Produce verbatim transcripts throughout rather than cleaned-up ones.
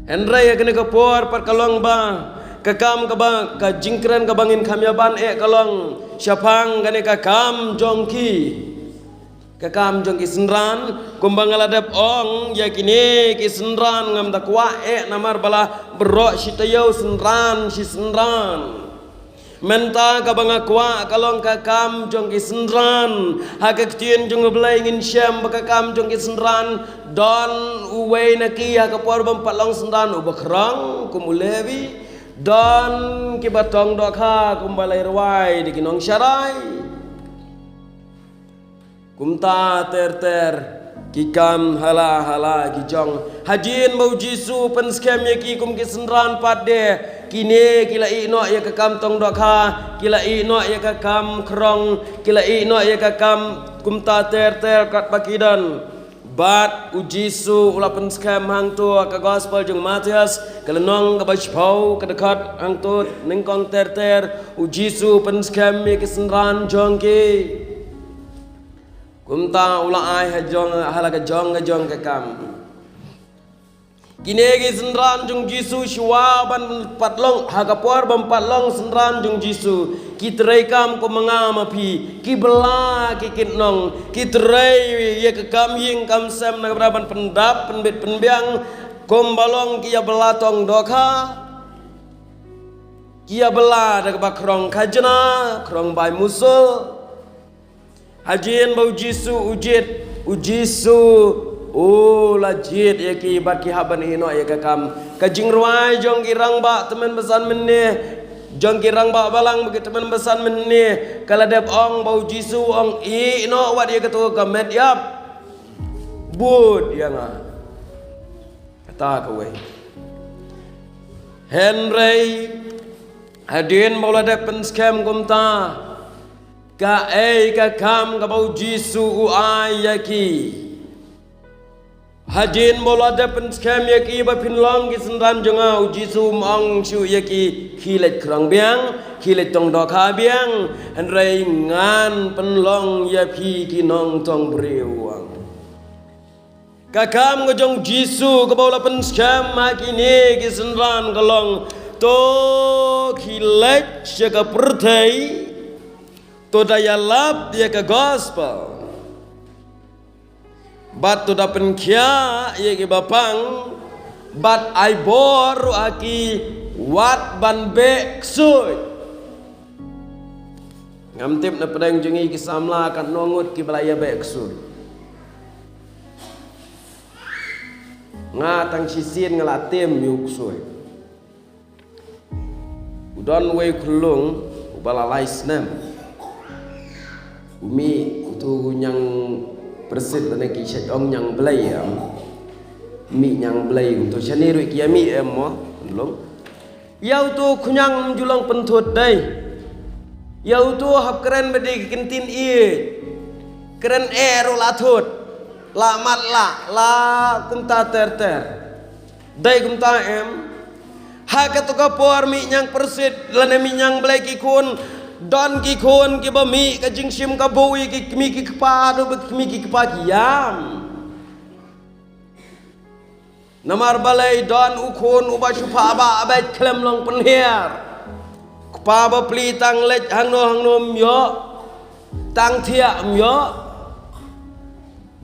Hynrei ha kane ka por pat ka long ba ka kam kaba, ka jingkren kaba ngin kham ïa ban eh ka long shaphang kane ka kam jong ki, ka kam jong ki synran. Kumba nga la dep ong, ïa kine ki synran ngam da kwah eh namar ba la baroh shi taïew, synran shi synran. Mynta kaba nga kwah ka long ka kam jong ki synran. Ha ka ktien jong U Blei ngin shem ba ka kam jong ki synran, don uwei na ki ha ka por bym pat long synran uba khrong kum u Levi. Don kiba tong dohkha kumba la rwai da ki nongsharai. Kumta ter ter ki kam hala hala ki jong. Hadien ba U Jisu u pynskhem ïa ki kum ki synran pat de, kine ki la ïeh noh ïa ka kam tong dohkha, ki la ïeh noh ïa ka kam khrong, ki la ïeh noh ïa ka kam, kumta ter ter katba ki don. Bad U Jisu u la pynskhem hangto ha ka gospel jong Mathaios, ka lynnong kaba shiphew, ka dkhot hangto nyngkong ter ter, U Jisu u pynskhem ïa ki synran jong ki. Kumta u la ai ha jong, ha la ka jong ka jong ka kam. Kine ki synran jong U Jisu shuwa ban pat long, ha ka por bym pat long synran jong U Jisu, ki trei kam kum ma nga ma phi, ki bylla ki kit nong, ki trei ïa ka kam ïing kam sem na ka bynta ban pyndap pynbit pynbiang, kumba long ki ïa bylla tong dohkha, ki ïa bylla da kaba khrong khajna, khrong bai musul. Hadien ba U Jisu u jied, U Jisu u la jied ïa ki bad ki hap ban ïeh noh ïa ka kam. Ka jingrwai jong ki rangbah tymmen basan mynne, jong ki rangbah balang ba ki tymmen basan mynne, ka la dep ong ba U Jisu u ong, "Ïeh noh wat ïa kato ka met ïap. Bud ïa nga." Kata kawei. Hynrei hadien ba u la dep pynskhem kumta, kaei ka kam kaba U Jisu u ai ïa ki? Hadien ba u la dep pynskhem ïa ki ba phin long ki synran jong nga, U Jisu um ong shuh ïa ki, "Khie leit khrong biang, khie leit tong dohkha biang, hynrei ngan pynlong ïa phi ki nongtong briew." Ka kam ka jong U Jisu kaba u la pynskhem ha kine ki synran ka long, "To khie leit sha ka pyrthei, to da ïalap ïa ka gospel, bad to da pynkhiah ïa ki bapang, bad ai bor ruh ha ki wat ban beh ksuid." Ngam tip na pdeng jong ngi ki samla katno ngut kiba la ïa beh ksuid. Nga tang shisien nga la tim ïa u ksuid. U don uwei u khyllung uba la lai snem. U mih uto u ñiang pyrshit lane ki shait ong ñiang blei em. Mih ñiang blei uto shane ruh ki ïa mih em mo, khyllung. Ïa uto u khñiang um ju long pynthut dei. Ïa uto hap kren bad ki kyntien ïeit. Kren eh ruh la thut. La mat la, la kumta ter ter. Dei kumta em. Ha kato ka por mih ñiang pyrshit lane mih ñiang blei ki khun. Don ki khun kiba mih ka jingshim kabu ïa ki kmie ki kpa, haduh ba ki kmie ki kpa ki ïam. Namar balei? Don u khun uba shu phah bah beit khlem long pynhiar. Kpa bapli tang leit hangno hangno ym ïoh. Tang thiah ym ïoh.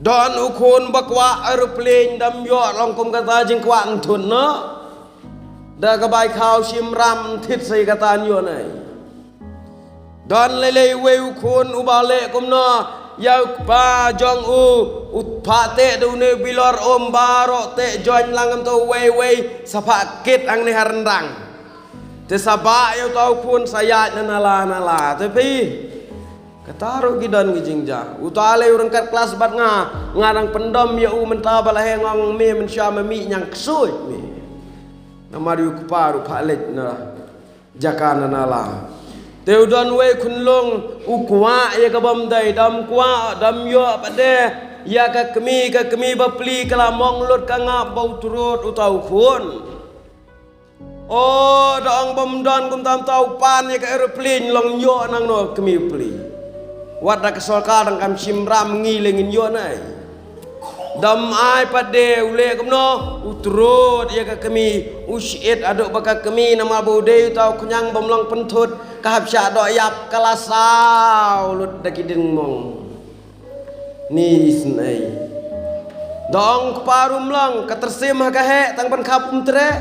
Don u khun ba kwah aeroplane da ym ïoh long kum kata jingkwah, ym thut noh. Da ka bai khaw shim ram thied sa ïa kata, ym ïoh nai. Don lei lei uwei u khun uba leh kumno, ïa u kpa jong u, u phah teh da une u bilor um baroh teh join lang kumto uwei uwei, sa phah kit hangne ha ryndang. Te sa bah ïa uta u khun sa ïaid na nala nala. Te phi, kata ruh ki don ki jingjia. Uta lei u ryngkat klas bad nga, nga dang pyndom ïa u mynta ba la heh, nga ong me mynshuwa me mih ñiang ksuid me. Namar u kpa ruh phah leit na jaka na nala. Te u don uwei u khunlung, u kwah ïa ka bym dei, da ym kwah, da ym ïoh pat de ïa ka kmie, ka kmie bapli ka la mong lut ka ngap ba u trud uta u khun. O, da ong bym don kumta, kumta u pan ïa ka aeroplane long ym ïoh nangno kmie bapli. Wat da ka sorkar dang kham shim ram ngi lei ngin ïoh nai. Dam ai pat de u leh kumno, u trud ïa ka kmie, u shit haduh ba ka kmie namar ba u dei uta u khñiang bym long pynthut, ka hap shah doh ïap ka la saw lut da ki ding mong. Ni snei. Da ong kpa rum long, ka tyrsim ha ka heh tang ban khap um treh.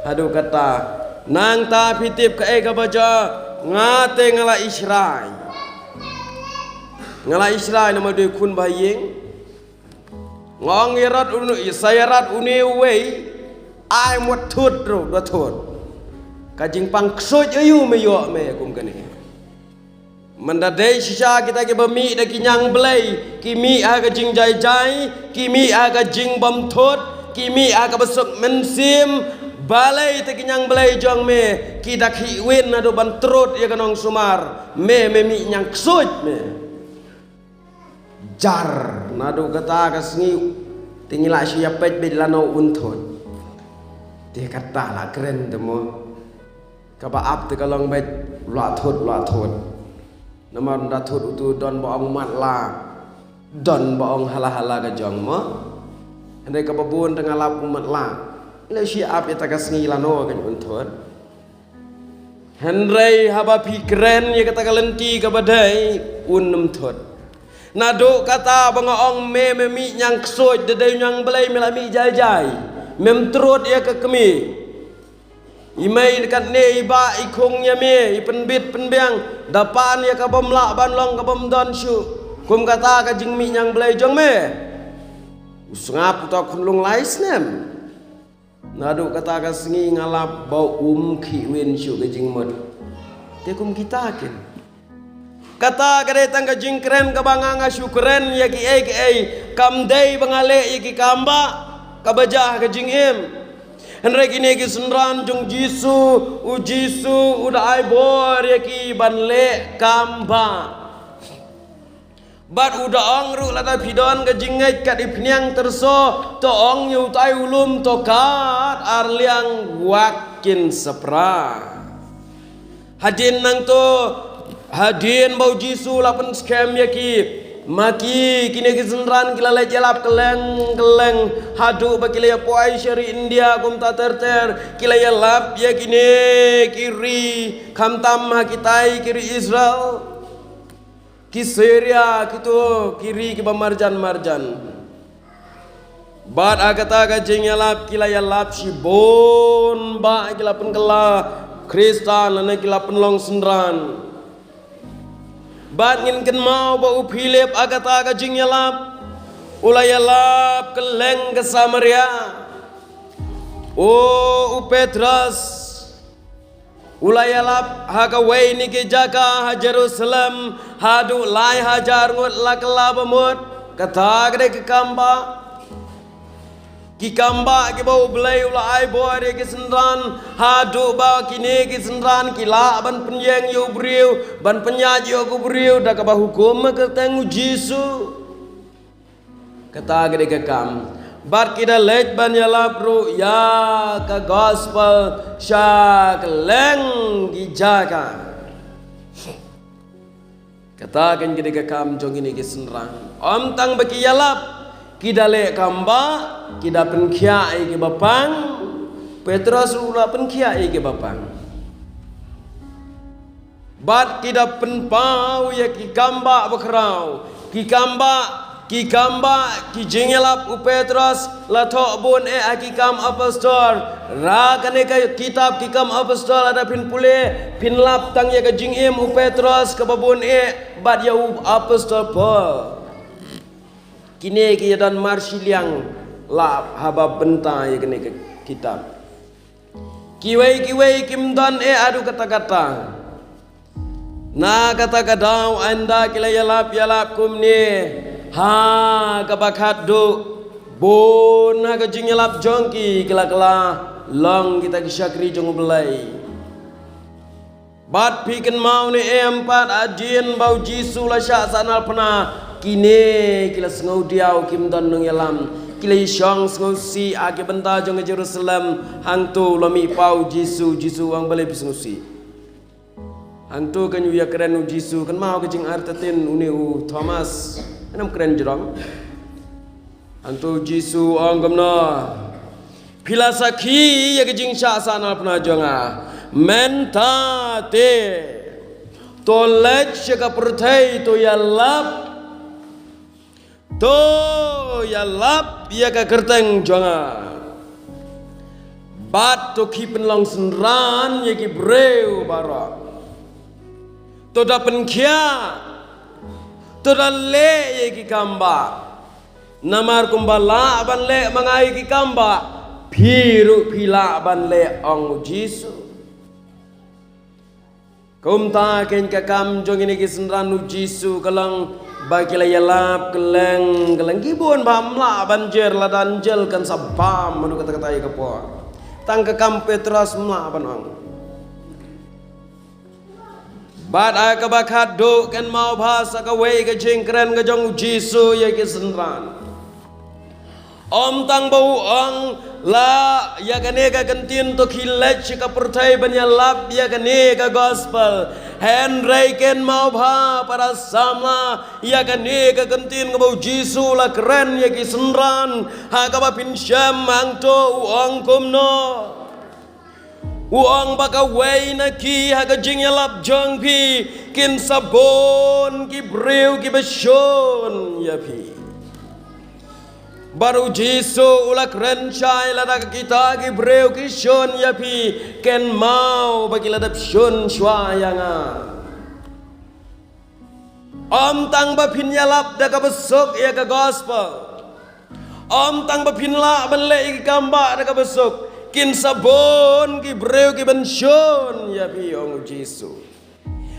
Haduh kata, nangta phi tip kaei kaba jia, nga te nga la ishrai. Nga la ishrai namar dei khun ba ha ïing. Nga ong ïarap uni, sa ïarap uni uwei, ai mut thut ruh da thut. Ka jingpang ksuid aïu me ïoh me kum kane. Mynta dei shisha kita kiba mih da ki ñiang blei, ki mih ha ka jingjai jai, ki mih ha ka jingbymthut, ki mih ha kaba suk mynsiem, balei te ki ñiang blei jong me, ki da khih win haduh ban trud ïa ka nongsumar, me, me mih ñiang ksuid me. Jar, naduh kata ka sngi, te ngi la shu ïa peit beit lano un thut. Te kata la kren te mo. Kaba ap te ka long beit la thut, la thut. Namar da thut utu don ba ong matlah. Don ba ong hala hala ka jong mo. Hynrei kaba bun te nga lap u matlah. La shu ap ïa ta ka sngi lano kan un thut. Hynrei haba phi kren ïa kata ka lynti kaba dei un ym thut. Naduh kata ba nga ong me, me mih ñiang ksuid, da dei ñiang blei me la mih jai jai. Mem trud ïa ka kmie. I mei katne i bah i khung ïa me, i pynbit pynbiang, da pan ïa ka bym lah ban long ka bym don shuh. Kum kata ka jingmih ñiang blei jong me. U sngap uta khunlung lai snem. Naduh kata ka sngi nga lap ba um khih win shuh ka jingmut. Te kum kita kin. Kata ka dei tang ka jingkren kaba nga nga shu kren ïa kiei kiei. Kam dei ba nga leh ïa ki kam ba kaba jah ka jingim. Hynrei kine ki synran jong Jisu, u Jisu, u da ai bor ïa ki ban leh kam ba. Bad u da ong ruh lada phi don ka jingngeit kat i pniang tyrso, to ong ïa utai u lum to kat ar liang wat kin sapra. Hadien nangto, hadien ba u Jisu la pynskhem ïa ki, ma ki, kine ki synran ki la leit ïalap kylleng kylleng, haduh ba ki la ïa poi sha ri India kumta ter ter, ki la ïalap ïa kine ki ri, khamtam ha kitai ki ri Israel. Ki Syria, kito ki ri kiba marjan marjan. Bad ha kata ka jingïalap ki la ïalap shibun ba ki la pynkylla Khristan lane ki la pynlong synran. Bad ngin kynmaw ba u Philip ha kata ka jingïalap u la ïalap kylleng ka Samaria. O u Petros u la ïalap ha kawei na ki jaka ha Jerusalem, haduh lai hajar ngut la kylla ba mut, kata ka dei ka kam ba. Ki kam ba kiba U Blei u la ai bor ïa ki synran, haduh ba kine ki synran ki lah ban pynïeng ïa u briew, ban pynïaid ïa u briew da kaba hukum ha ka kyrteng U Jisu. Kata ka dei ka kam. Bad ki da leit ban ïalap ruh ïa ka gospel sha kylleng ki jaka. Kata kan ka dei ka kam jong kine ki synran. Ym tang ba ki ïalap, ki da leh kam ba, ki da pynkhiah ïa kiba pang. Petros ruh u la pynkhiah ïa kiba pang. Bad ki da pynpaw ïa ki kam ba bakhraw. Ki kam ba, ki kam ba, ki jingïalap u Petros la thoh bun eh ha ki Kam Apostol. Ra kane ka kitab ki Kam Apostol lada phin pule, phin lap tang ïa ka jingim u Petros kaba bun eh bad ïa u Apostol Paul. Kine ki ïa don marshiliang la haba bynta ïa kane ka kitab. Kiwei kiwei kim don eh haduh katta katta. Na kata ka daw ynda ki la ïalap ïalap kumne ha kaba khatduh bun ha ka jingïalap jong ki ki la kylla long kita ki shakri jong U Blei. Bad phi kynmaw ne em pat hadien ba U Jisu la shah sahnarphna kine ki la sngewdiaw kim don nongïalam ki la ïashong sngewsih ha ki bynta jong ka Jerusalem hangto la mih paw U Jisu, Jisu u ong balei phi sngewsih. Hangto kan ïa kren U Jisu kynmaw ka jingartatien une u Thomas. Ngan ym kren jrong. Hangto u Jisu u ong kumno? Phi la sakhi ïa ka jingshah sahnarphna jong nga. Mynta te to leit sha ka pyrthei, to ïalap. To ïalap ïa ka kyrteng jong nga. Bad to khie pynlong synran ïa ki briew baroh. To da pynkhiah. To da leh ïa ki kambah. Namar kumba lah ban leh ma nga ïa ki kambah, phi ruh phi lah ban leh, ong u Jisu. Kumta keiñ ka kam jong kine ki synran u Jisu ka long ba ki la ïalap kylleng kylleng, ki bun ba ym lah ban jer, lada nang jer kan sa bam haduh katta katta ïa ka por. Tang ka kam Petros ym lah ban ong. Bad ha kaba khatduh kynmaw bha sa kawei ka jingkren ka jong u Jisu ïa ki synran. Ym tang ba u ong la ïa kane ka kyntien, to khie leit sha ka pyrthei ban ïalap ïa kane ka gospel. Hynrei kynmaw bha para samla, ïa kane ka kyntien kaba u Jisu u la kren ïa ki synran, ha kaba phin shem hangto u ong kumno? U ong ba kawei na ki ha ka jingïalap jong phi, kin sa bun ki briew kiba shun ïa phi. Bad u Jisu u la kren shai, lada kita ki briew ki shun ïa phi, kynmaw ba ki la dep shun shuwa ïa nga. Ym tang ba phin ïalap da kaba suk ïa ka gospel. Ym tang ba phin lah ban leh ïa ki kambah da kaba suk, kin sa bun ki briew kiban shun ïa phi, ong u Jisu.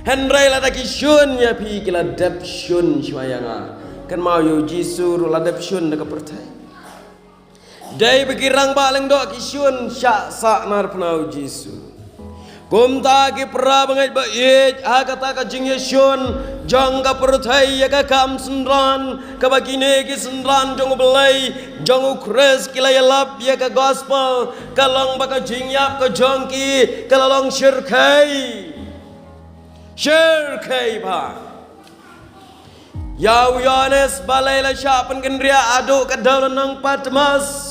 Hynrei lada ki shun ïa phi, ki la dep shun shuwa ïa nga. Kynmaw ïa u Jisu ruh la dep shun da ka pyrthei. Dei ba ki rangbah lyngdoh ki shun shah sahnarphna u Jisu. Kumta ki para bangeit ba ïeit, ha kata ka jingïashun jong ka pyrthei ïa ka kam synran, kaba kine ki synran jong u Blei, jong u Khrist, ki la ïalap ïa ka gospel, ka long ba ka jingïap ka jong ki ka la long shyrkhei. Shyrkhei bha. Ïa u Ïohannes balei la shah pynkynriah haduh ka dewlynnong Patmos?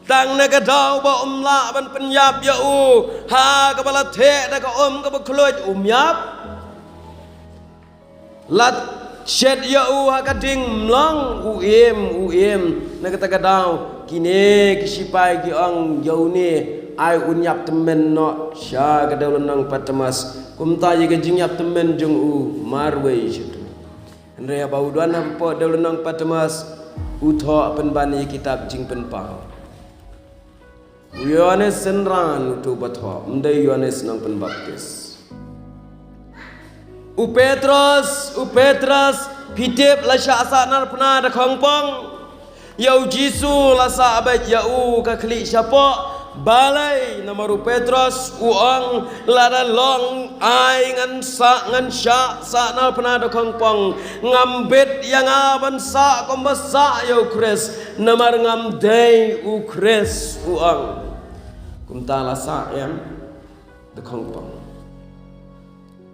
Tang na ka daw ba ym lah ban pynïap ïa u, ha kaba la theh da ka um kaba khluid, um ïap. La shet ïa u ha ka ding, ym long, u im, u im. Na kata ka daw kine ki sipai ki ong ïa une, ai un ïap tymmen noh sha ka dewlynnong Patmos. Kumta ïa ka jingïap tymmen jong u marwei sha tu. Hynrei haba u don hapoh dewlynnong Patmos, u thoh pynban ïa kitab Jingpynpaw. U Ïohannes synran uto uba thoh, ym dei u Ïohannes Nongpynbaptis. U Petros, u Petros, phi tip la shah sahnarphna da khongpong. Ïa u Jisu la sah beit ïa u ka khlieh shapoh. Balei? Namar u Petros u ong, lada long ai ngan sah, ngan shah sahnarphna da khongpong, ngam bit ïa nga ban sah kumba sah ïa u Khrist, namar ngam dei u Khrist, u ong. Kumta la sah ïa u da khongpong.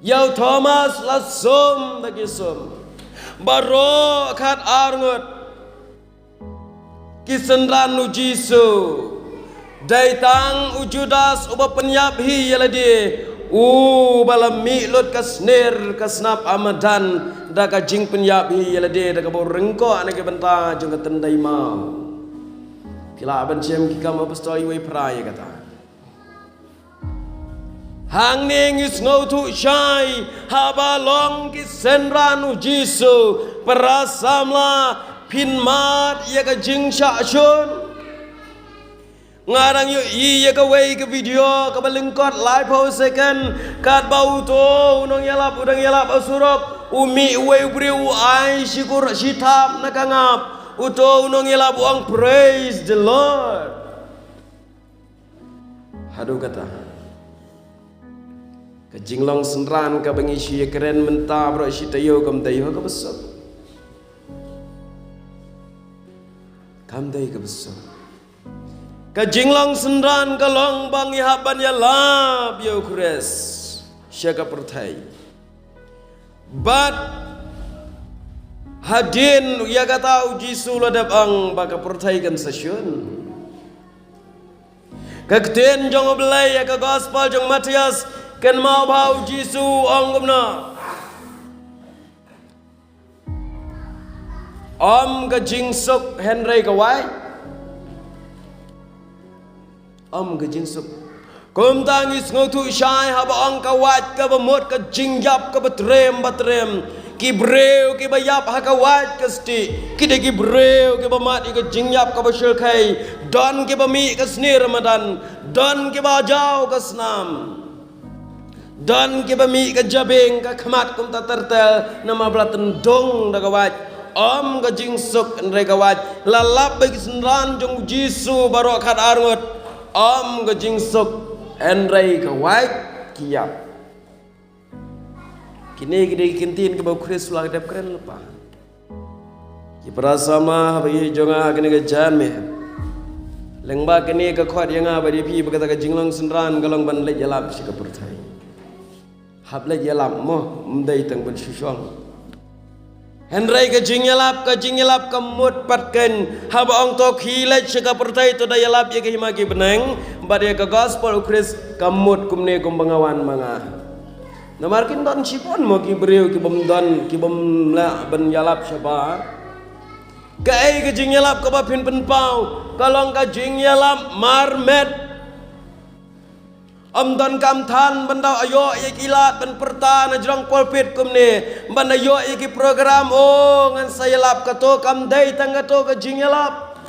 Ïa u Thomas la sum da ki sum. Baroh khatar ngut ki synran u Jisu. Dei tang u Judas uba pynïap hi ïa lade, uba la mih lut ka sner ka snap ha madan da ka jingpynïap hi ïa lade, da kaba u ryngkoh na ki bynta jong ka tyndai maw. Phi lah ban shem Ki Kam Apostol wei phra ïa kata. Hangne ngi sngewthuh shai, haba long ki synran u Jisu, para samla, phin mad ïa ka jingshah shun. Nga dang ïohi ïa kawei ka video kaba lyngkot laiphew second, katba uto u nongïalap u dang ïalap ha surok, u mih uwei u briew u ai shi kur shi thap na ka ngap. Uto u nongïalap u ong, "Praise the Lord." Haduh kata. Ka jinglong synran kaba ngi shu ïakren mynta baroh shi taïew kam dei ho kaba suk. Kam dei kaba suk. Ka jinglong synran ka long ba ngi hap ban ïalap ïa u Khrist sha ka pyrthei. Bad Hadien ïa kata u Jisu u la dep ong ba ka pyrthei kan sa shun. Ka ktien jong U Blei ïa ka gospel jong u Mathaios, kynmaw ba u Jisu u ong kumno. Ym ka jingsuk hynrei ka wait. Ym ka jingsuk. Kumta ngi sngewthuh shai haba ong ka wait kaba mut ka jingïap kaba triem ba triem. Ki briew kiba ïap ha ka wait ka stieh ki dei ki briew kiba mad ïa ka jingïap kaba shyrkhei. Don kiba mih ka snier madan. Don kiba jaw ka snam. Don kiba mih ka jabieng ka khmat kumta terter namar ba la tyndong da ka wait. Ym ka jingsuk hynrei ka wait. La lap ba ki synran jong u Jisu baroh khatar ngut. Ym ka jingsuk hynrei ka wait ki ïap. Kine ki dei ki ktien kiba u Khrist u la dep kren lypa. Ki para samla haba ïeit jong nga ha kane ka janmiet. Lyngba kane ka khot ïa nga bad ïa phi ba kata ka jinglong synran ka long ban leit ïalap sha ka pyrthei. Hap leit ïalap mo, ym dei tang ban shu shong. Hynrei ka jingïalap, ka jingïalap ka mut pat keiñ haba ong to khie leit sha ka pyrthei to da ïalap ïa ka hima ki bneng bad ïa ka gospel u Khrist ka mut kumne kumba nga wan ma nga. Namar kin don shibun mo ki briew ki bym don, ki bym lah ban ïalap shabar. Kaei ka jingïalap kaba phin pynpaw? Ka long ka jingïalap marmet. Ym don kam than ban da ïoh ïa ki lad ban pyrta na jrong pulpit kumne, ban da ïoh ïa ki program, o ngan sa ïalap, kato kam dei tang kato ka jingïalap.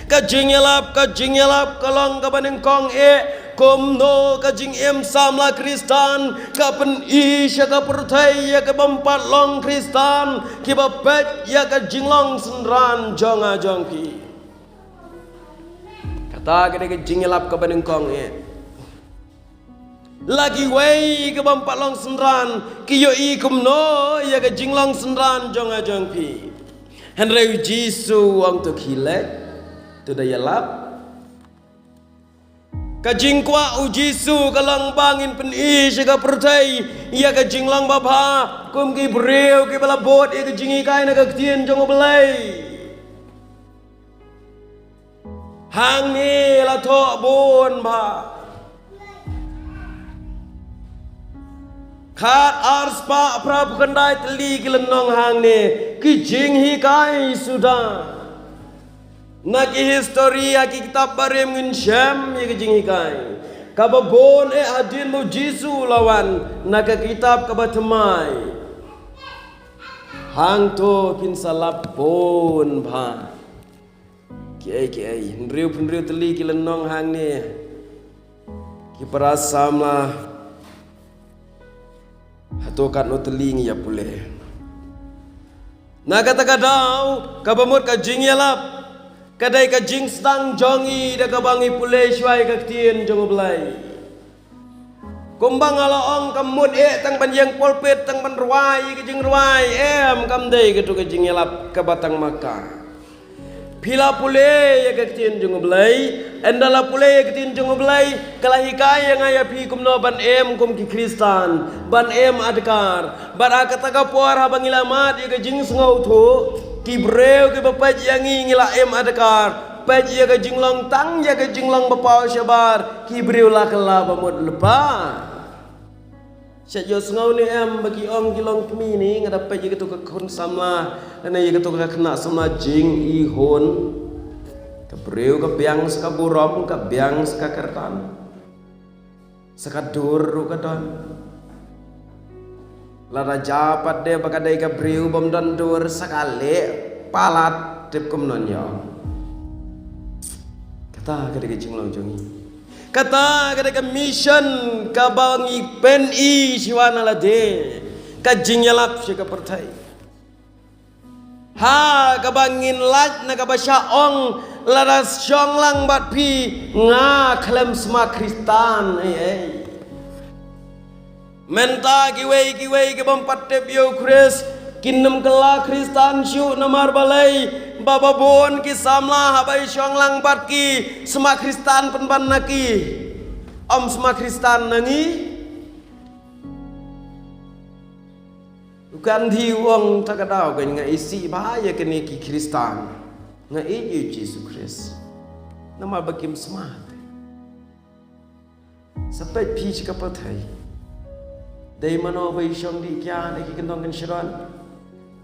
Ka jingïalap, ka jingïalap ka long kaba nyngkong eh, kumno ka jingim samla Khristan ka pyni sha ka pyrthei ïa ki bym pat long Khristan kiba peit ïa ka jinglong synran jong nga jong phi. Kata ka dei ka jingïalap kaba nyngkong eh. La kiwei ki bym pat long synran ki ïohi kumno ïa ka jinglong synran jong nga jong phi. Hynrei u Jisu u ong to khie leit, to da ïalap. Ka jingkwah u Jisu ka long ba ngin pyni sha ka pyrthei ïa ka jinglong babha kum ki briew kiba la bud ïa ka jinghikai na ka ktien jong U Blei. Hangne la thoh bun bha. Khat ar spah phra phew khyndai tylli ki lynnong hangne ki jinghikai suda. Na ki histori ha ki kitab barim ngin shem ïa ki jinghikai kaba bun eh hadien ba u Jisu u la wan na ka kitab kaba thymmai. Hangto phin sa lap bun bha. Kiei kiei, hynriew phew hynriew tylli ki lynnong hangne. Ki para samla, hato katno tylli ngi ïa pule? Na kata ka daw kaba mut ka jingïalap ka dei ka jingsdang jong ngi da kaba ngi pule shuwa ïa ka ktien jong U Blei. Kumba nga la ong, kam mut eh tang ban ïeng pulpit, tang ban rwai ïa ka jingrwai, em, kam dei kato ka jingïalap kaba tang ma ka. Phi la pule ïa ka ktien jong U Blei, ynda la pule ïa ka ktien jong U Blei ka la hikai ïa nga ïa phi kumno ban em kum ki Khristan, ban em adkar. Bad ha kata ka por haba ngi la mad ïa ka jingsngewthuh, ki briew kiba peit ïa ngi ngi la em adkar, peit ïa ka jinglong tang ïa ka jinglong ba paw shabar, ki briew la kylla ba mut lypa. Shet ïohsngew ne em ba ki ong ki long kmie ne, nga da peit ïa kato ka khun samla lane ïa kato ka khynnah samla jingihun. Ka briew ka biang sa ka burom, ka biang sa ka kyrdan. Sa ka dur ruh ka don. Lada jia pat de ba ka dei ka briew bym don dur, sa ka leh palat tip kumno ïa. Kata ka dei ka jinglong jong ngi. Kata ka dei ka mission kaba ngi pyni shuwa na lade. Ka jingïalap sha ka pyrthei. Ha kaba ngin lait na kaba shah ong, lada shong lang bad phi nga khlem sma Khristan ei ei. Mynta kiwei kiwei ki bym pat tip ïa u Khrist kin ym kylla Khristan shuh namar balei? Ba ba bun ki samla haba i shong lang bad ki sma Khristan pynban na ki. Ym sma Khristan na ngi. Kan dei u ong ta ka daw kan nga isih ba ïa kane ki Khristan. Nga ïeit ïa u Jisu Khrist. Namar ba kim smat. Sa peit phi shi ka pyrthei. Dei mano ba i shong dih kiad ha ki kyndong kynsharon.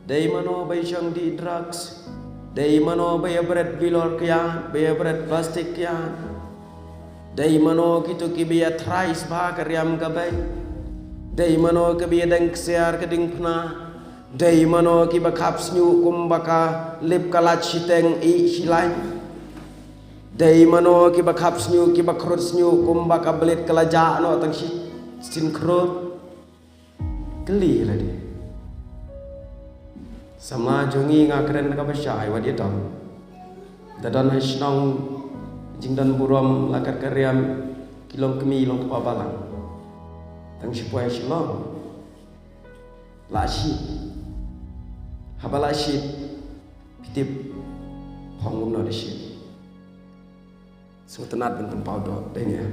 Dei mano ba i shong dih drugs. Dei mano ba ïa bret bilor kiad, ba ïa bret plastik kiad. Dei mano kito kiba ïa thrai sbha ka riam ka beiñ. Dei mano kiba ïa deng ksiar ka diengphna. Dei mano kiba khap shñiuh kumba ka lip ka lait shiteng i shilaiñ. Dei mano kiba khap shñiuh kiba khrut shñiuh kumba ka blit ka la jah noh tang shi shin khrut. Kylli lade. Samla jong ngi nga kren kaba shai wat ïa dom. Da don ha shnong jingdon burom la kat ka riam ki long kmie long kpa balang. Tang shi poi Shillong. La shit. Haba la shit. Phi tip. Phong kumno da shit. Sngewtynnat ban pynpaw doh dei ne.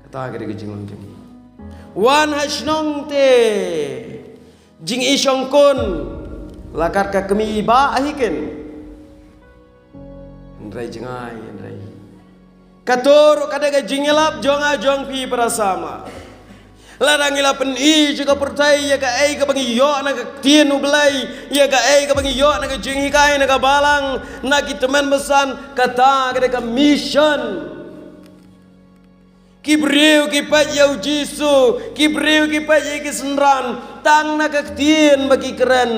Kata ka dei ka jinglong jong ngi. Wan ha shnong te. Jingïashongkun. La kat ka kmie ba ahikin. Hynrei jngai, hynrei. Kato ruh ka dei ka jingïalap jong nga jong phi para samla. Lada ngi la pyni sha ka pyrthei ïa kaei kaba ngi ïoh na ka ktien U Blei, ïa kaei kaba ngi ïoh na ka jinghikai na ka balang, na ki tymmen basan, kata ka dei ka mission. Ki briew ki peit ïa u Jisu, ki briew ki peit ïa ki synran, tang na ka ktien ba ki kren.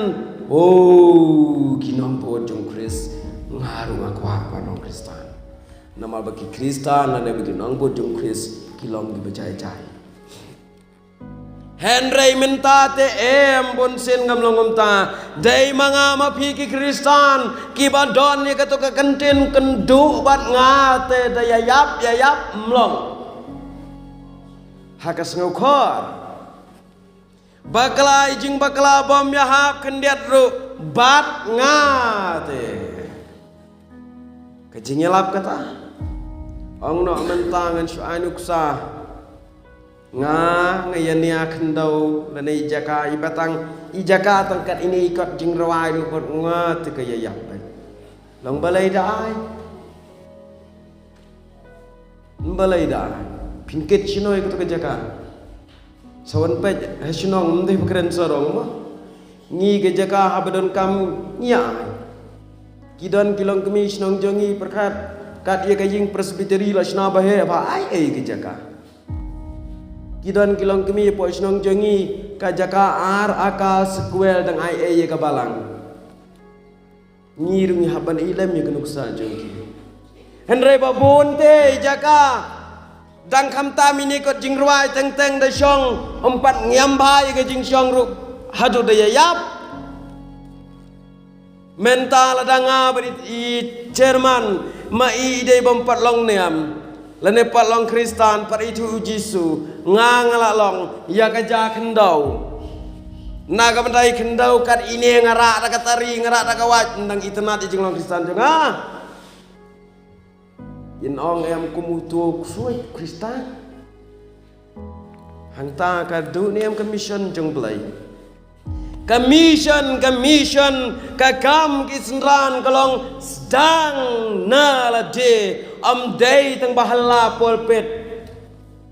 Oh, ki nongput jong Khrist, nga ruh nga kwah ban long Khristan. Namar ba ki Khristan lane ba ki nongput jong Khrist ki long kiba jai jai. Hynrei mynta te em bun sien ngam long kumta. Dei ma nga ma phi ki Khristan kiba don ïa kato ka kyntien kynduh bad nga te da ïa ïap ïa ïap ym long. Ha ka sngewkhor. Bakla i jingbakla bym ïahap khyndiat ruh bad nga te. Ka jingïalap kata. Ong noh mynta ngan shu ai nuksa. Nga nga ïa nia khyndew lane i jaka i batang i jaka tang kat ine i kot jingrwai ruh bad nga te ka ïa ïap bad. Long balei da ai. Balei da ai. Phin kit shano ïa kato ka jaka. Sa wan peit ha shnong ym dei ba kren sarong mo. Ngi ka jaka haba donkam ngi ai. Ki don ki longkmie shnong jong ngi pyrkhat kat ïa ka ïing Presbytery la shna ba heh ba ai ei ka jaka. Ki don ki longkmie hapoh shnong jong ngi ka jaka ar aka square dang ai ei ïa ka balang. Ngi ruh ngi hap ban ïalem ïa ka nuksa jong ki. Hynrei ba bun te jaka dang khamtam ine kot jingrwai teng teng da shong ym pat ngiam bha ïa ka jingshong ruh haduh da ïa ïap. Mynta lada nga bad i chairman ma i i dei bym pat long niam. Lane pat long Khristan pat ithuh u Jisu nga nga la long ïa ka ja khyndew. Na ka bynta i khyndew kat ine nga rah da ka tari nga rah da ka wait ndang itynnat i jinglong Khristan jong nga. In ong em kum uto u ksuid Khristan. Hangta ka duh ne em ka mission jong Blei. Ka mission, ka mission, ka kam ki synran ka long sdang na lade, ym dei tang ba ha la pulpit.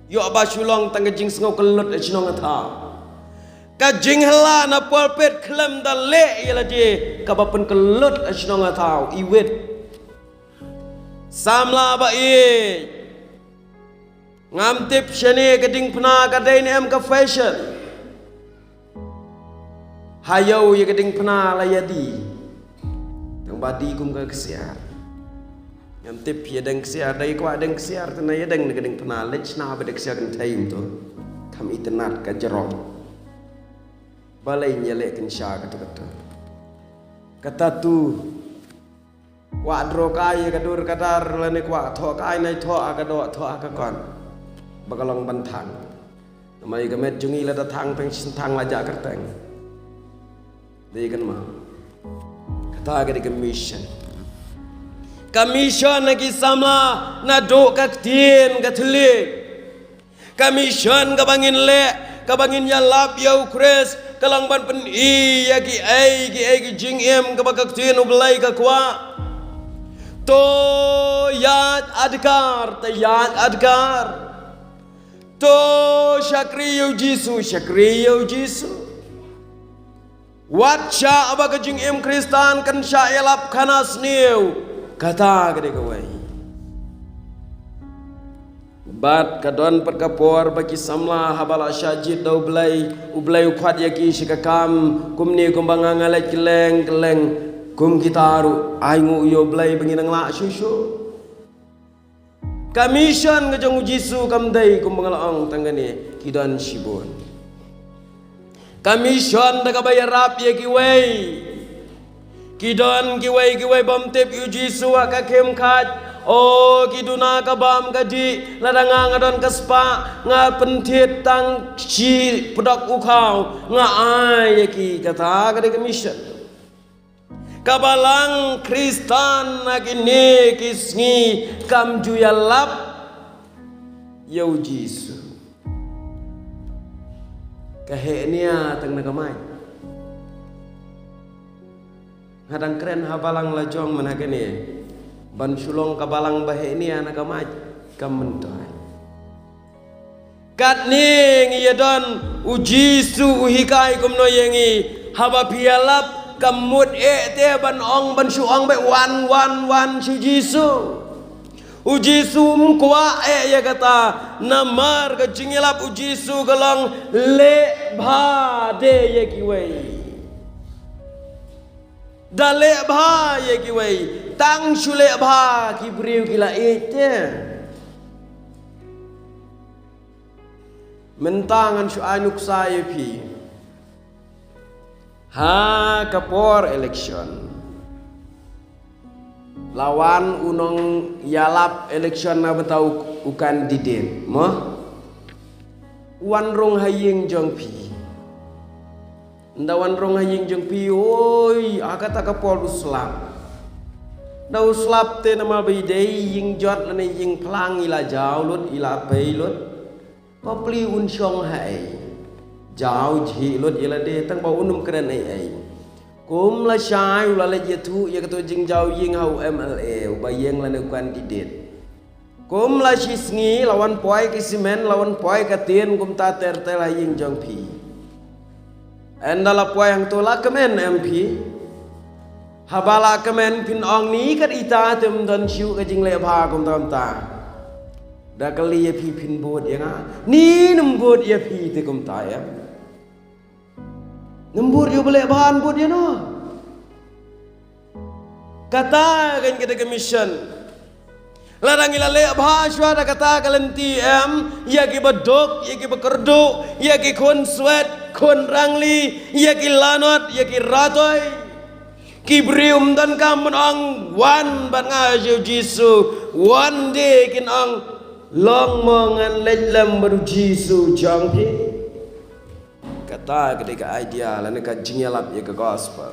Ïoh ba shu long tang ka jingsngew ka lut ha shnong ha thaw. Ka jinghala na pulpit khlem da leh ïa lade kaba pynkylla ha shnong ha thaw, iwit. Samla ba ïeit. Ngam tip shane ka diengphna ka dei ne em ka fashion. Ha ïew ïa ka diengphna la ïa die. Tang ba die kum ka ksiar. Ngam tip ïa deng ksiar, dei kwah deng ksiar, te na ïa deng na ka diengphna, leit shna ba deng ksiar kynthei um to. Kham itynnat ka jrong. Balei ïa leh kynsha kato kato. Kata tu. Kwah dro kai ïa ka dur ka dar lane kwah thoh kai nai thoh ha ka doh thoh ha ka kon. Ba ka long ban thang. Namar ïa ka met jong ngi lada thang teng shen thang la jah kyrteng. Dei kan ma. Kata ka dei ka mission. Ka mission na ki samla naduh ka ktien ka thylliej. Ka mission kaba ngin leh, kaba ngin ïalap ïa u Khrist, Ka long ban pyni ïa kiei kiei ki jingim kaba ka ktien U Blei ka kwah. To ïaid adkar, to ïaid adkar. To shakri ïa U Jisu, shakri ïa U Jisu. Wat shah ba ka jingim Khristan kan shah ïalap khana sniew. Kata ka dei kawei. Bad ka don pat ka por ba ki samla haba la shah jied da U Blei, U Blei u khot ïa ki sha ka kam, kumne kumba nga nga leit kylleng kylleng, kum kita ruh, ai nguh ïa U Blei ba ngin nang lah shuh shuh. Ka mission ka jong U Jisu kam dei kumba nga la ong tang kane, ki don shibun. Ka mission da kaba ïarap ïa kiwei. Ki don kiwei kiwei bym tip ïa U Jisu ha ka khim khat. O, ki duna ka bam ka dih, lada nga nga don ka spah, nga pynthied tang shi pdok u khaw, nga ai ïa ki, kata ka dei ka mission. Ka balang Khristan ha kine ki sngi kam ju ïalap ïa U Jisu. Ka heh nia tang na ka mic. Nga dang kren ha balang la jong mynta kane. Ban shu long ka balang ba heh nia na ka mic kam myntoi. Katne ngi ïa don U Jisu u hikai kumno ïa ngi. Haba phi ïalap kam mut eh te ban ong, ban shu ong beit wan wan wan sha U Jisu. U Jisu um kwah eh ïa kata. Namar ka jingïalap U Jisu ka long leh bha de ïa kiwei. Da leh bha ïa kiwei. Tang shu leh bha ki briew ki la ïeit te. Mynta ngan shu ai nuksa ïa phi. Ha ka por election la wan u nongïalap election na bynta u, u candidate mo. Wan rung ha ïing jong phi. Nda wan rung ha ïing jong phi, oi, ha kata ka por u slap. Nda u slap te namar ba i dei ïing jot lane ïing phlang, i la jaw lut, i la pei lut. Bapli un shong ha ei. Jaw jhi lut ïa lade tang ba un ym kren ei ei. Kum lashai u la leit ïathuh ïa kato jingjaw ïing ha u M L A, uba ïeng lane u candidate. Kum la shi sngi la wan poi ki simen, la wan poi ka tin kumta ter ter ha ïing jong phi. Ynda la poi hangto la kmen em phi. Haba la kmen phin ong ni kat ita te ym don shuh ka jingleh bha kumta kumta. Da kylli ïa phi phin bud ïa nga. Ni nym bud ïa phi te kumta em. Nym bud ïa uba leh bha, nym bud ïa no. Kata kan kata ka mission. Lada ngi la leh bha shuwa da kata ka lynti em, ïa ki baduk, ïa ki bakyrduh, ïa ki khun swet, khun rangli, ïa ki lanot, ïa ki ratoi. Ki briew ym donkam ban ong wan bad nga sha u Jisu, wan de kin ong long mo ngan leit lem bad u Jisu jong phi. Kata ka dei ka idea lane ka jingïalap ïa ka gospel.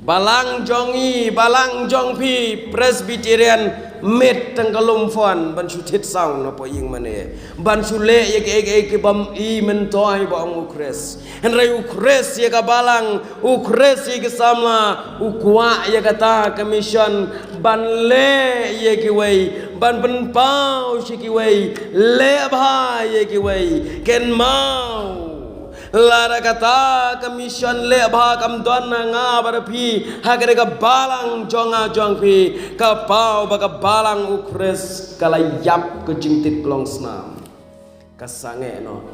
Balang jong i, balang jong phi, Presbyterian, mit tang ka lum fon ban shu thied sound na pdeng ïing mane. Ban shu leh ïa kiei kiei ki bym i myntoi ba ong u Khrist. Hynrei u Khrist ïa ka balang, u Khrist ïa ki samla, u kwah ïa kata ka mission ban leh ïa kiwei, ban pynpaw sha kiwei, leh bha ïa kiwei. Kynmaw. Lada kata ka mission leh bha kam don na nga bad phi, ha kane ka balang jong nga jong phi, ka paw ba ka balang u Khrist ka la ïap ka jingtip klong snam. Ka sangeh noh.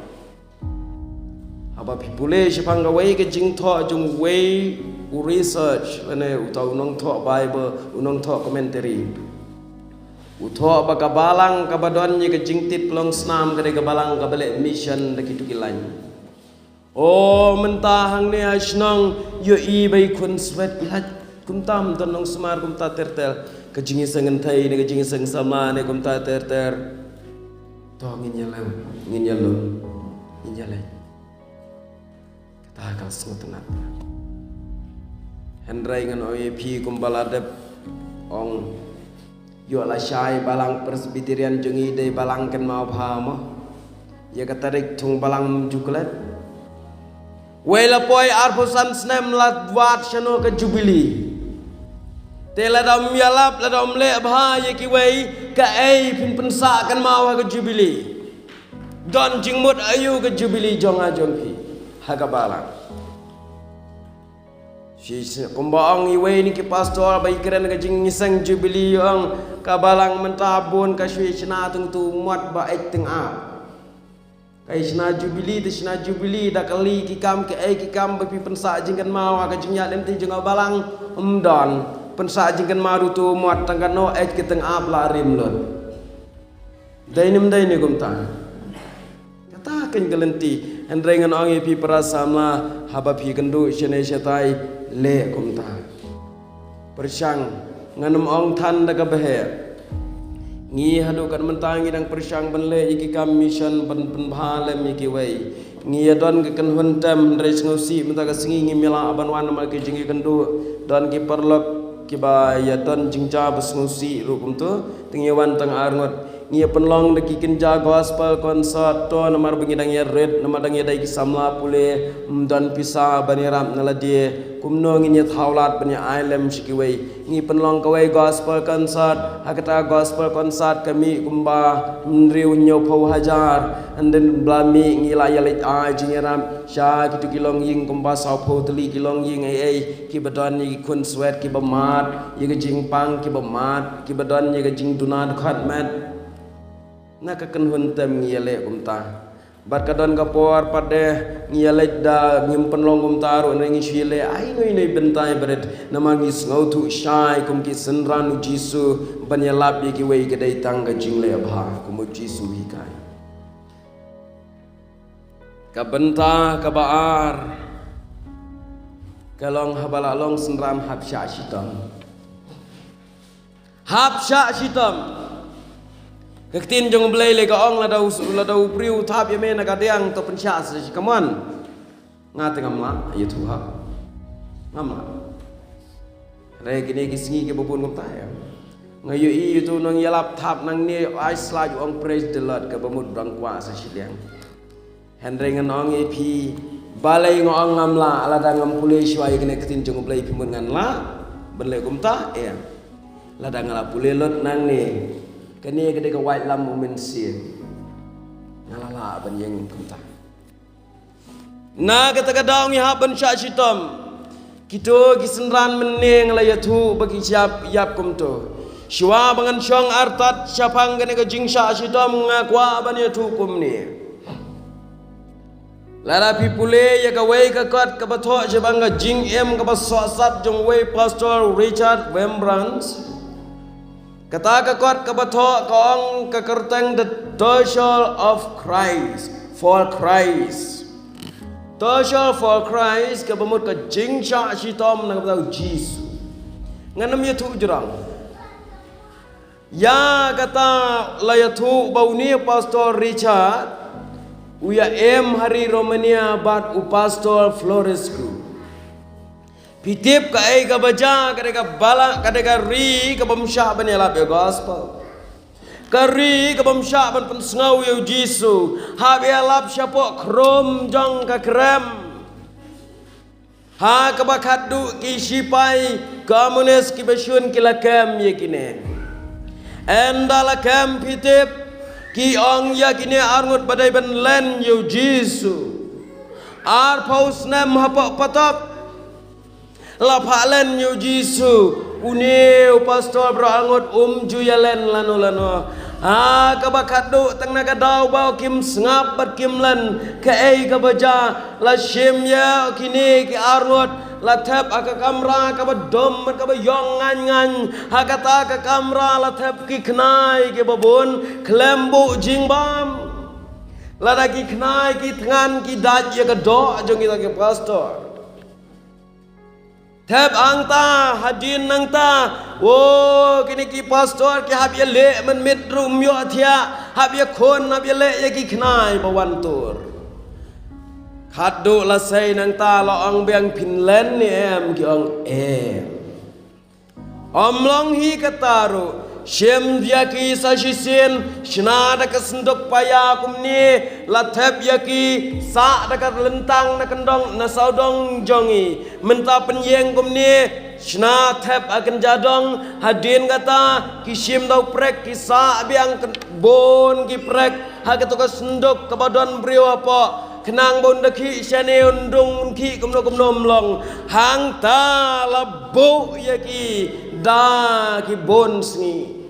Haba phi pule shaphang kawei ka jingthoh jong uwei u research lane uta u nongthoh Bible, u nongthoh commentary. U thoh ba ka balang kaba don ïa ka jingtip klong snam ka dei ka balang kaba leh mission da kitu ki lain. O, mynta hangne ha shnong ïohi ba i khun swet i lait kumta, ym don nongsumar kumta ter ter. Ka jingïaseng kynthei ne ka jingïaseng samla ne kumta ter ter. To ngin ïaleh, ngin ïaleh, ngin ïaleh. Kata ka sngewtynnat. Hynrei ngan ong ïa phi kumba la dep ong. Ïoh lashai balang Presbyterian jong i dei balang kynmaw bha mo. Ïa ka tarik thung balang ju klet. Wei la poi arphew san snem la wad shano ka Jubili. Te lada ym ïalap, lada ym leh bha ïa kiwei, kaei phin pynsah kynmaw ha ka Jubili? Don jingmut aïu ka Jubili jong nga jong phi ha ka balang? Shi, shi, kumba ong iwei na ki pastor ba i kren ka jingïaseng Jubili, ong ka balang mynta bun ka shu shna tang tu mot ba eit tyngab. Ka shna Jubili te shna Jubili, da kali ki kam, kaei ki kam ba phi pynsah jingkynmaw ha ka jingïaid lynti jong ka balang? Ym don. Pynsah jingkynmaw ruh tu mot tang kano eit ki tyngab la rim lut. Dei ne ym dei ne kumta? Kata keiñ ka lynti. Hynrei ngan ong ïa phi para samla, haba phi kynduh shane shatai, leh kumta. Pyrshang, ngan ym ong than da ka bheh. Ngi haduh kat mynta ngi dang pyrshang ban leh ïa ki kam mission, ban pynbha lem ïa kiwei. Ngi ïa don ka kynhun tem, hynrei sngewsih mynta ka sngi ngim ïa lah ban wan namar ki jingïakynduh. Don ki paralok kiba ïa don jingjia ba sngewsih ruh kumto, te ngi ïa wan tang arngut. Ngi ïa pynlong da ki kynja gospel concert to, namar ba ngi dang ïa rit, namar dang ïa dei ki samla pule, ym don pisa ban ïarap na lade. Kumno ngin ïa thaw lad ban ïa ai lem sha kiwei? Ngi pynlong kawei gospel concert, ha kata gospel concert ka mih kumba hynriew hynñiewphew hajar, and then ba la mih ngi la ïa leit ai jingïarap sha kito ki longïing kumba sawphew tylli ki longïing ei ei, kiba don ïa ki khun swet kiba mad, ïa ka jingpang kiba mad, kiba don ïa ka jingduna dkhot met. Na ka kynhun tem ngi ïa leh kumta. Bad ka don ka por pat de ngi ïa leit da ngim pynlong kumta ruh, ne ngi shu ïa leh ai noi noi bynta ba rit, namar ngi sngewthuh shai kum ki synran u Jisu, ban ïalap ïa kiwei ka dei tang ka jingleh bha kum u Jisu u hikai. Ka bynta kaba ar ka long haba la long synran hap shah shitom. Hap shah shitom. Ka ktien jong u Blei lei ka ong lada u, lada u briew u thap ïa me na ka diang to pynshah sa shi kamon. Nga te ngam lah ïathuh ha. Ngam lah. Re kine ki sngi kiba bun kumta ïa. Nga ïohi ïa uto u nongïalap thap nangne, ai slide u ong praise the Lord kaba mut ba dang kwah sa shiliang. Hynrei ngan ong ïa phi, balei nga ong ngam lah, lada ngam pule shuwa ïa kane ka ktien jong u Blei phi mut ngan lah ban leh kumta? Em. Lada nga la pule lut nangne, kane ka dei ka waitlam u Mynsiem, nga la lah ban ïeng kumta. Na kata ka daw ngi hap ban shah shitom. Kito ki synran mynne nga la ïathuh ba ki shah ïap kumto. Shuwa ba ngan shong artat shaphang kane ka jingshah shitom nga kwah ban ïathuh kumne. Lada phi pule ïa kawei ka kot kaba thoh shaphang ka jingim kaba sohsat jong uwei Pastor Richard Wurmbrand. Kata ka kot kaba thoh ka ong ka kyrteng The Torture of Christ, for Christ. Torture for Christ, kaba mut ka jingshah shitom na ka bynta u Jisu. Ngan ym ïathuh jrong. Ïa kata la ïathuh ba une u Pastor Richard u ïa im ha ri Romania bad u Pastor Florescu. Phi tip kaei kaba jia, ka dei ka balang, ka dei ka ri kabym shah ban ïalap ïa gospel. Ka ri kabym shah ban pynsngew ïa u Jisu. Hap ïalap shapoh khrum jong ka krem. Ha kaba khatduh ki shipai komunist kiba shun ki la kem ïa kine. Ynda la kem phi tip ki ong ïa kine arngut ba dei ban len ïa u Jisu. Arphew snem hapoh patok. La phah len ïa u Jisu, une u pastor baroh arngut um ju ïa len lano lano. Ha kaba khatduh tang na ka daw ba kim sngap bad kim len, kaei kaba jia, la shim ïa kine ki arngut, la thep ha ka kamra kaba dum bad kaba ïong ngaiñ ngaiñ. Ha kata ka kamra la thep ki khnai kiba bun, khlem buh jingbam. Lada ki khnai ki thngan ki dait ïa ka doh jong kita ki pastor. Thep hangta, hadien nangta. O, kine ki pastor ki hap ïa leh mynmiet ruh ym ïoh thiah, hap ïa khun, hap ïa leh ïa ki khnai ba wan tur. Khatduh la sei nangta la ong biang phin len ne em, ki ong em. Ym long hi kata ruh, Shim ïa ki sa shisien, shna da ka synduk paia kumne, la thep ïa ki, sah da ka lyntang na kyndong na sawdong jong ngi. Mynta pynïeng kumne, shna thep ha kynja dong, hadien kata, ki shim da u prek, ki sah biang kyn-, bun ki prek, ha kato ka synduk kaba don briew hapoh, khnang ba un da khih shane un dung un khih kumno kumno ym long. Hangta la buh ïa ki da ki bun sngi.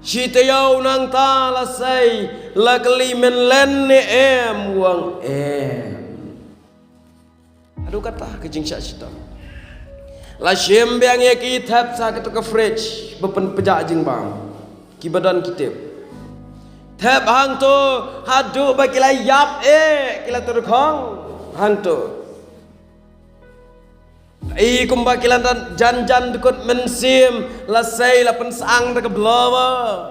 Shi taïew nangta la sei, la kylli men len ne em, u ong em. Haduh kata ka jingshah shitom. La shim biang ïa ki thep sa kato ka fridge ba pynpjah jingbam. Kiba don ki tip. Thep hangto haduh ba ki la ïap eh, ki la tyrkhong hangto. I kumba ki la jan jan dkut mynsiem, la sei la pynsang da ka blower.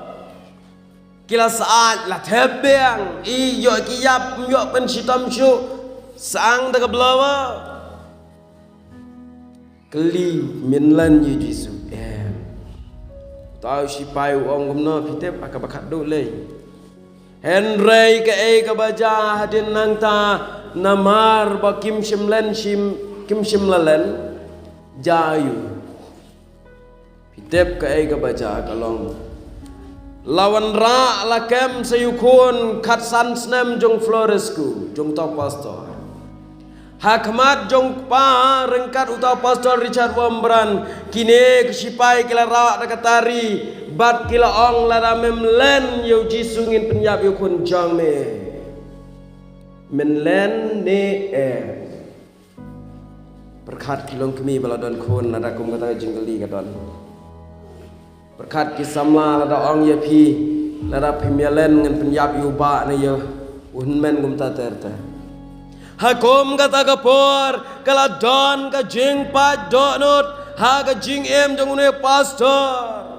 Ki la sah la thep biang, i ïoh ki ïap, ym ïoh pynshitom shuh, sang da ka blower. Kylli men len ïa u Jisu em. Uta u sipai u ong kumno, phi tip, ha kaba khatduh lei. Hynrei kaei kaba jia hadien nangta, namar ba kim shym len shim, kim shym la len, jia aiu. Phi tip kaei kaba jia, ka long, la wanrah la kem sa ïa u khun khatsan snem jong Florescu, jong uta u pastor. Ha khmat jong u kpa ryngkat uta u Pastor Richard Wurmbrand, kine ki sipai ki la rah da ka tari, bad ki la ong, lada mem len ïa u Jisu ngin pynïap ïa u khun jong me. Men len ne em. Pyrkhat ki longkmie ba la don khun, lada kum kata ka jingkylli ka don. Pyrkhat ki samla, lada ong ïa phi, lada phim ïa len ngan pynïap ïa u bah ne ïa u hynmen, kumta ter ter. Ha kum kata ka por, ka la don ka jingpait dohnud ha ka jingim jong une u pastor.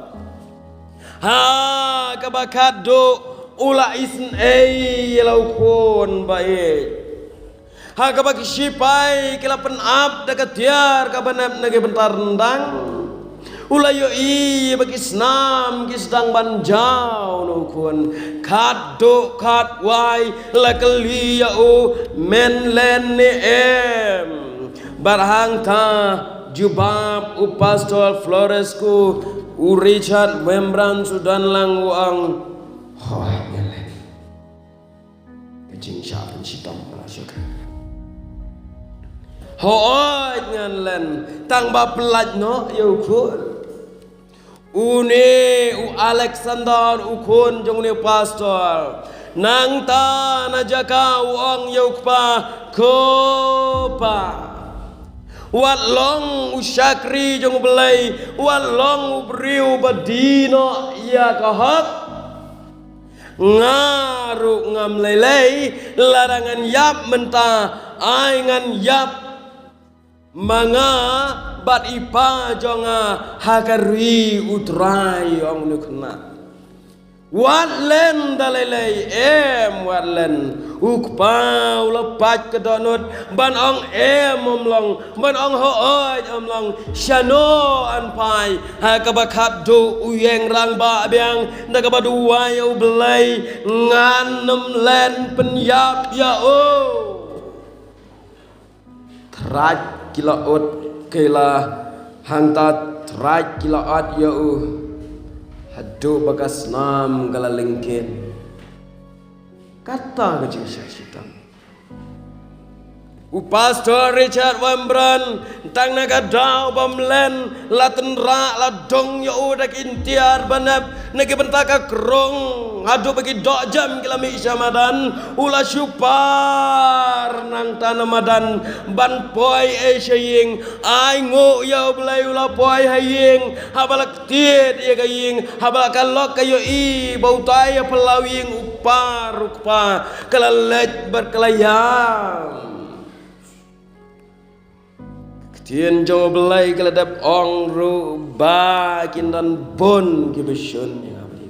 Ha kaba khatduh u la isynei ïa la u khun ba ïeit. Ha kaba ki sipai ki la pynap da ka tiar kaba nep na ki bynta ryndang, u la ïohi ba ki snam ki sdang ban jaw na u khun. Khatduh khatwai la kylli ïa u, men len ne em. Bad hangta jubab u Pastor Florescu, u Richard Wurmbrand u don lang, u ong, hooid ngan len. Ka jingshah pynshitom ka la shu kha. Hooid ngan len, tang ba pyllait noh ïa u khun. Une u Alexander u khun jong une u pastor, nangta na jaka u ong ïa u kpa, ko pa, wat long u shakri jong U Blei, wat long u briew ba die noh ïa ka hok. Nga ruh ngam lei lei, lada ngan ïap mynta, ai ngan ïap ma nga bad i pa jong nga ha ka ri U Trai, ong une u khynnah. Wat len da lei lei, em, wat len. U kpa u la pait ka dohnud ban ong em ym long, ban ong hooid ym long. Shano yn phai? Ha kaba khatduh u ïeng rangbah biang da kaba duwai ïa U Blei, ngan ym len pynïap ïa u. Thraid ki la ud, ki la, hangta thraid ki la ud ïa u haduh ba ka snam ka la lyngkit. Kata ka jingshah shitom. U Pastor Richard Wurmbrand, tang na ka daw bym len, la tynrah, la dung ïa u da ki tiar ba nep na ki bynta ka krung, haduh ba ki dohjem ki la mih sha madan, u la shu par nangta na madan ban poi ei sha ïing. Ai nguh ïa U Blei, u la poi ha ïing, haba la ktied ïa ka ïing, haba la ka lok ka ïohi ba utai ha phyllaw ïing u par u kpa, ka la leit bad ka la ïam. Ka ktien jong U Blei ka la dep ong ruh ba kin don bun kiba shun ïa nga.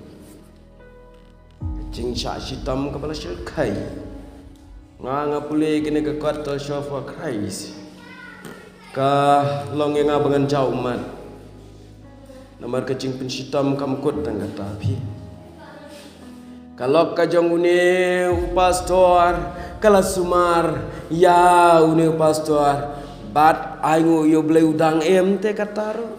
Ka jingshah shitom kaba la shyrkhei. Nga, nga pule kine ka kot Show for Christ, ka long ïa nga ba ngan jaw ummat. Namar ka jingpynshitom kam kut tang kata phi. Ka lok ka jong une u pastor ka la sumar ïa une u pastor. Bad ai ngu ïa u Blei u dang em te kata ruh.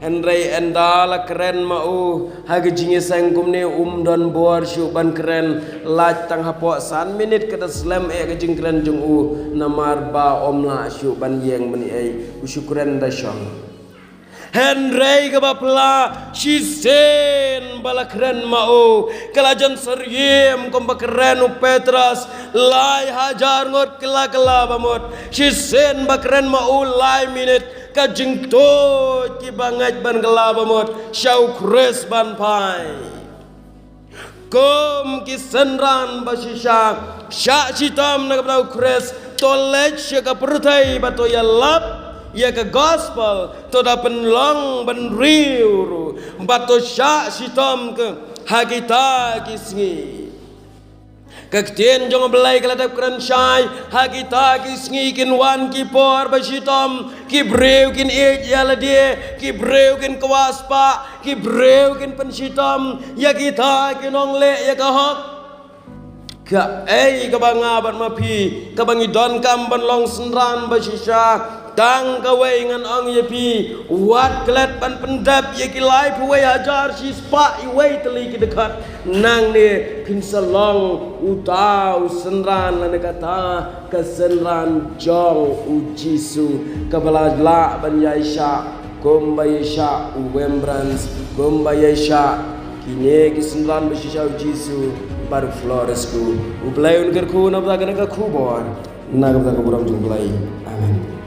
Hynrei ynda la kren ma u ha ka jingïaseng kumne um don bor shuh ban kren, lait tang hapoh san minit ka da slem eh ka jingkren jong u, namar ba um lah shuh ban ïeng mynne ei, u shu kren da shong. Hynrei kaba pla, shisien ba la kren ma u, ka la jan syriem kumba kren u Petros lai hajar ngut, kylla kylla ba mut. Shisien ba kren ma u lai minit, ka jingtuid kiba ngeit ban kylla ba mut sha u Khrist ban phai. Kum ki synran ba shisha, shah shitom na ka bynta u Khrist, to leit sha ka pyrthei bad to ïalap ïa ka gospel, to da pynlong bynriew ruh, bad to shah shitom ka ha kita ki sngi. Ka ktien jong u Blei ka la dep kren shai, ha kita ki sngi kin wan ki por ba shitom, ki briew kin ïeit ïa lade, ki briew kin kwah spah, ki briew kin pynshitom ïa kita ki nongleh ïa ka hok. Kaei kaba nga bad ma phi, kaba ngi donkam ban long synran ba shisha. Tang kawei ngan ong ïa phi, wat klet ban pyndep ïa ki laiphew wei hajar shispah iwei tylli ki dkhot. Nangne phin sa long uta u synran lane kata ka synran jong u Jisu, kaba la lah ban ïaishah kumba ïaishah u Rembrandt, kumba ïaishah kine ki synran ba shisha u Jisu bad u Florescu. U Blei un kyrkhu na ka bynta kane ka khubor, na ka bynta ka burom jong u Blei. Amen.